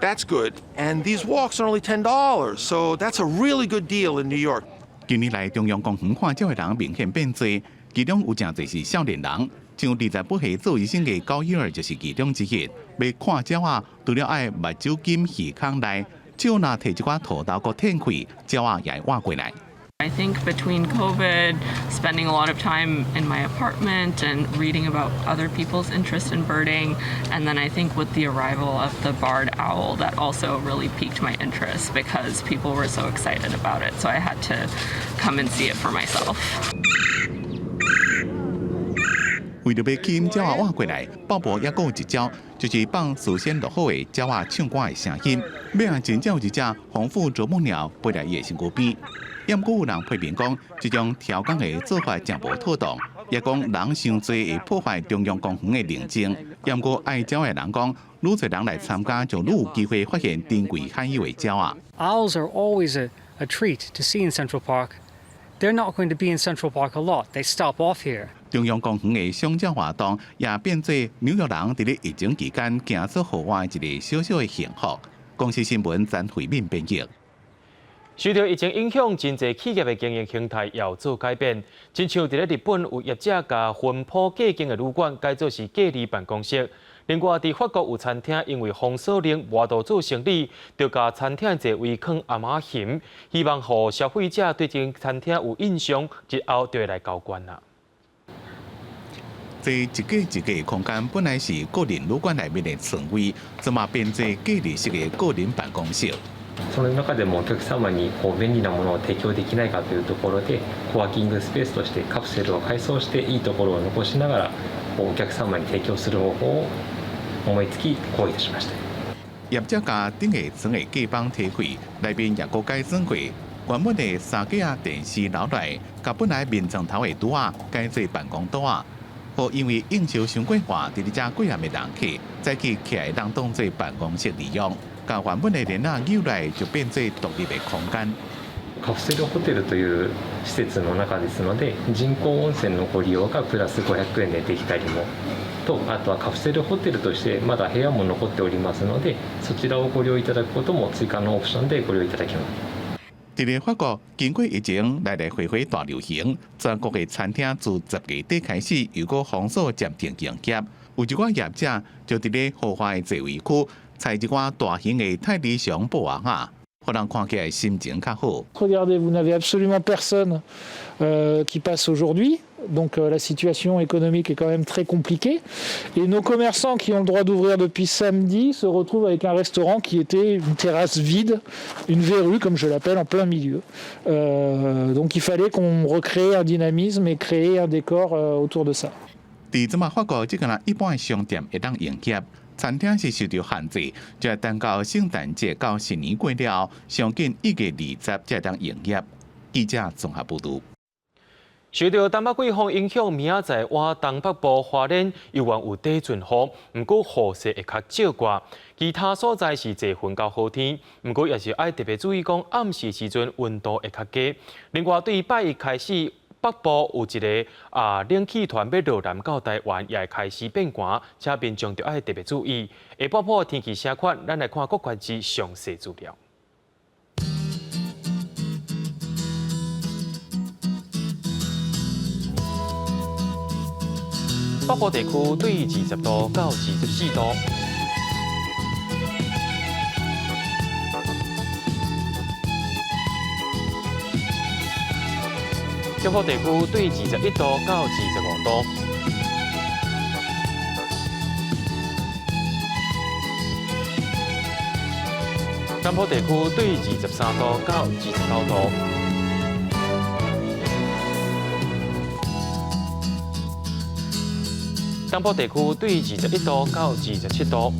That's good. And these walks are only $10, so that's a really good deal in New York. 近年來中央公園看鳥的人明顯變濟，其中有誠濟是少年人，像28歲做醫生的高一兒就是其中之一。欲看鳥仔，除了愛目睭緊耳孔內，手若提一寡塗豆閣褪氣，鳥仔也會倚過來。 I think between COVID, spending a lot of time in my apartment and reading about other people's interest in birding, and then I think with the arrival of the barred owl, that also really piqued my interest because people were so excited about it. So I had to come and see it for myself. 為著欲吸引鳥仔倚過來，鮑勃猶閣有一招，就是放事先錄好的鳥仔唱歌的聲音。尾仔真正有一隻紅腹啄木鳥飛來伊的身軀邊。毋過有人批評講，這種調工的做法誠無妥當，也講人傷濟會破壞中央公園的寧靜。毋過愛鳥的人講，愈濟人來參加，就愈有機會發現珍貴罕有的鳥仔。 Owls are always a treat to see in Central Park. They're not going to be in Central Park a lot. They stop off here. 中央公園的賞鳥活動也變做紐約人佇咧疫情期間行出戶外一个小小的幸福。公視新聞曾慧敏編譯。受著疫情影響，真濟企業的經營形態有做改變。親像佇咧日本，有業者共分鋪隔間的旅館改做是隔離辦公室。另外，佇法國有餐廳因為封鎖令無法度做生意，就共餐廳座位囥鵪鶉熊，希望予消費者對這間餐廳有印象，日後就會來交關啦。這一格一格空間本來是個人旅館內面的床位，這馬變做隔離式的個人辦公室。その中でもお客様にこう便利なものを提供できないかというところで、コワーキングスペースとしてカプセルを改装していいところを残しながらお客様に提供する方法を思いつき行為いたしました。業者共頂下層的隔板提開，內面也閣改裝過，原本的三格仔電視留來，共本來眠床頭的桌仔改做辦公桌仔。予因為應酬傷過晏，佇遮過暗的人客，早起起來當當做辦公室利用，共原本的簾仔扭來就變做獨立的空間。カプセルホテルという施設の中ですので、人工温泉のご利用がプラス500円でできたりもと、あとはカプセルホテルとしてまだ部屋も残っておりますので、そちらをご利用いただくことも追加のオプションでご利用いただけます。佇咧法國，經過疫情來來回回大流行，全國的餐廳自10月底開始又閣封鎖暫停營業，有一寡業者就佇咧豪華的座位區，採一寡大型的泰迪熊布娃娃，予人看起來心情較好。 Regardez, vous n'avez absolument personne qui passe aujourd'hui. Donc la situation économique est quand même très compliquée. Et nos commerçants qui ont le droit d'ouvrir depuis samedi se retrouvent avec un restaurant qui était une terrasse vide, une verrue comme je l'appelle, en plein milieu. Donc il fallait qu'on recrée un dynamisme et créer un décor autour de ça. 佇這馬法國，這個一般的商店會當營業，餐廳是受著限制，就等到聖誕節到新年過了，上緊1月20才會當營業。記者綜合報導。受到東北季風影響，明仔載倚東北部花蓮猶原有短陣雨，毋過雨勢會較少寡。其他所在是濟雲到好天，毋過也是愛特別注意講暗時時陣溫度會較低。另外，對拜一開始，北部有一个冷氣團欲落南到台灣，也會開始變寒，請民眾著愛特別注意。下晡晡天氣啥款，咱來看國關之詳細資料。北部地區對20度到24度。中部地區對21度到25度。南部地區對23度到29度。東部地區對21度到27度。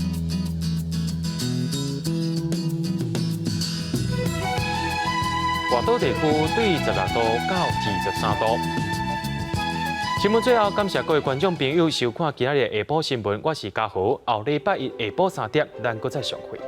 外島地區對16度到23度。新聞最後，感謝各位觀眾朋友收看今仔日的下晡新聞，我是嘉豪，後禮拜一下晡3點，咱閣再相會。